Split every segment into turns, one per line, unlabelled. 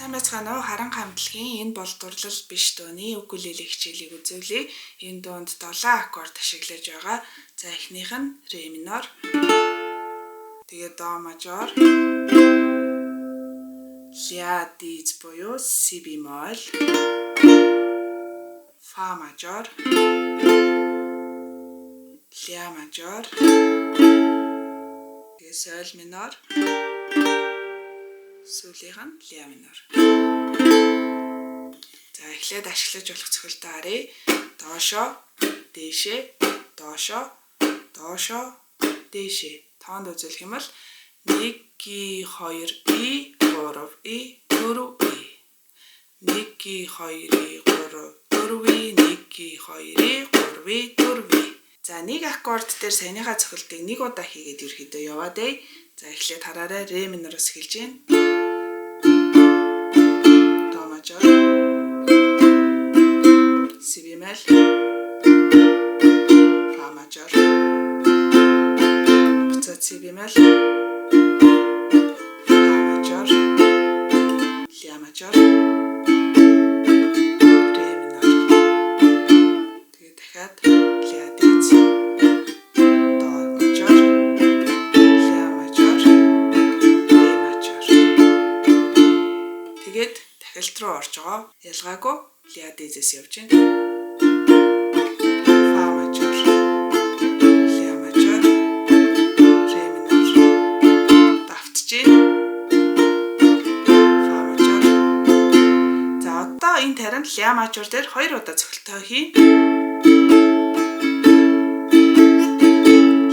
Сайн байцгаана уу? Харанхуй хамтлагийн энэ бол дурлал биш дууны укулеле хичээлийг үзүүлье. Энэ дуунд 7 аккорд ашиглаж байгаа. За эхнийх нь ре минор. Тэгээд до мажор. Ля диез буюу си бемоль. Фа мажор. Ля мажор. Тэгээд соль минор. Сүүлийнх нь ля минор. За эхлээд ашиглаж болох цохилтоо харъя. Доошоо, дээшээ, доошоо, доошоо, дээшээ. Тоонд үзүүлэх юм бол 1 2 и 3 и 4 и 1 2 и 3 4 и 1 2 и 3 и 4 и. За нэг аккорд дээр саяныхаа цохилтыг нэг удаа хийгээд ерөөхдөө яваад ээ. За эхлээд хараарай. Ре минороос эхэлж байна. До мажор. Си бемоль. Фа мажор. Буцаад си бемоль. Фа мажор. Ля мажор. Ре минор. Тэгээд дахиад ля диез. До мажор. Ля мажор. Ре мажор. Тэгээд дахилт руу орж байгаа. Ялгаагүй ля диезээс явж байна. Фа мажор. Ля мажор. Ре минор. Давтж байна. Фа мажор. За одоо энэ таранд ля мажор дээр 2 удаа цохилтоо хий.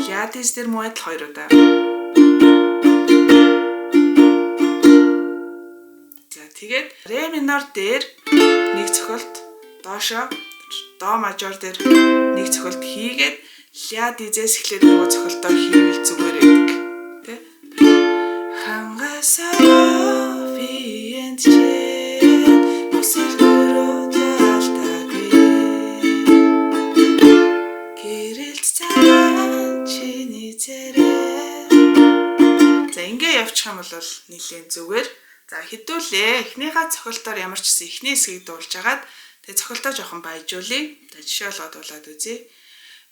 Ля диез дээр мөн адил 2 удаа. За тэгээд ре минор дээр нэг цохилт, доошоо до мажор дээр нэг цохилт хийгээд ля дизээс эхлээд нөгөө цохилтоо хийвэл зүгээр байдаг. Тэ? Хангасаа биенд чинь хүсэл мөрөөдөл алдаагүй. Гэрэлт цагаан чиний царай. За ингээ явчих юм бол нэлээд зүгээр. За хэдүүлээ. Эхнийхээ цохилтоор ямар ч гэсэн эхний хэсгийг дуулж агаад тэгээ цохилтоо жоохон баяжуулъя. За жишээ болгоод дуулаад үзье.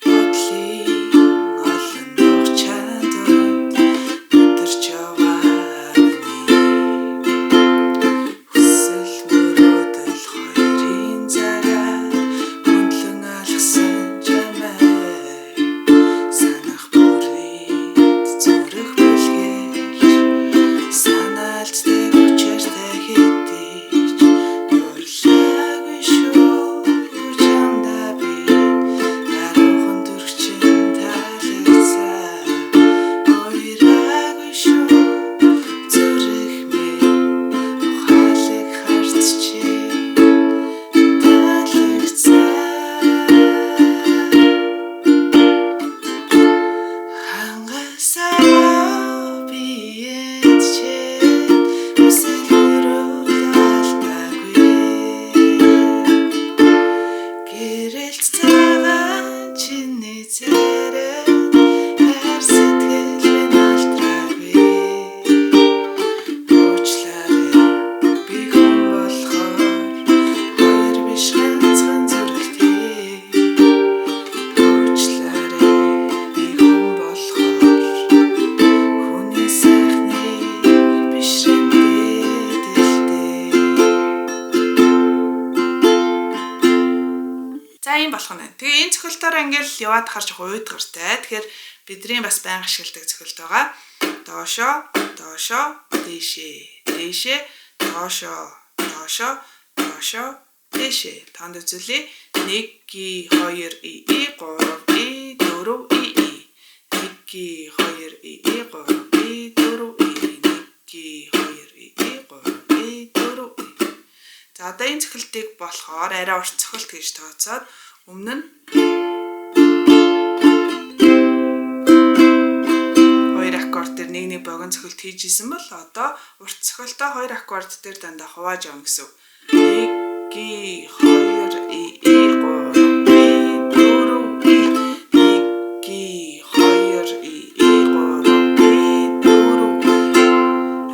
Бодлын олон нуух чадварт өдөрч яваа миний хүсэл мөрөөдөл хоёрын зараа хөндлөн алгасан чамайг санах бүрийд зүрх бэлгэлж санаалцдаг учиртай хэдий ч дурлаагүй шүү чамдаа би даруухан төрчин таалагдсан уйраагүй шүү зүрх минь ухаалаг харц чи таалагдсан хангасаа биенд чинь хүсэл мөрөөдөл алдаагүй гэрэлт цагаан чиний царай хайр сэтгэл минь алдраагүй уучлаарай би хүн болохоор хоёр биш ганцхан зүрхтэй уучлаарай би хүн болохоор хүний сайхныг бишрэнтэй дэлтэй. За ийм болох нь. Тэгээ энэ цохилтоор ингээл яваад хахаар жоохон уйдгартай. Тэгэхээр бидний бас байнга ашигладаг цохилт байгаа. Доошоо, доошоо, дээшээ, дээшээ, доошоо, доошоо, доошоо, дээшээ. Тоонд үзүүлье. 1 2 и 3 и 4 и 1 2 и 3 и 4 и 1 2 и 3 и 4 и. За одоо энэ цохилтыг болохоор арай урт цохилт гэж тооцоод өмнө нь хоёр аккорд дээр нэг нэг богино цохилт хийж исэн бол одоо урт цохилтоо хоёр аккорд дээр дандаа хувааж явна гэсэн үг. 1 2 и 3 и 4 и 1 2 и 3 и 4 и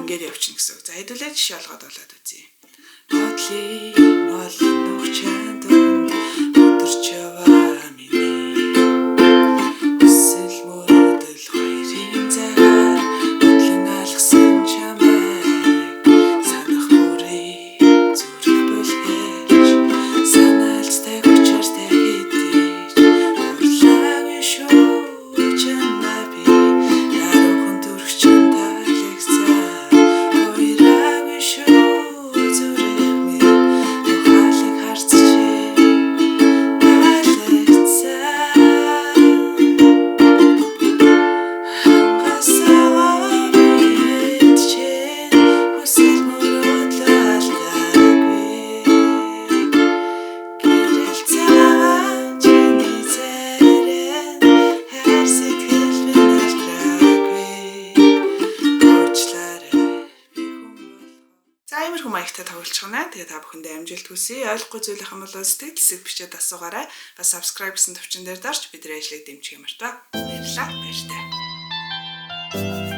ингээд явчихна гэсэн үг. За хэдүүлээ жишээ олгоод болоод үзье. Амар хүм маягтай тоглолцох нь. Тэгээ та бүхэндээ амжилт хүсье. Ойлгохгүй зүйл ах юм бол сэтгэл хэсэг бичээд асуугаарай. Бас subscribe гэсэн товчон дээр дарж бидний ажлыг дэмжих юм мартаа. Баярлалаа. Баяртай.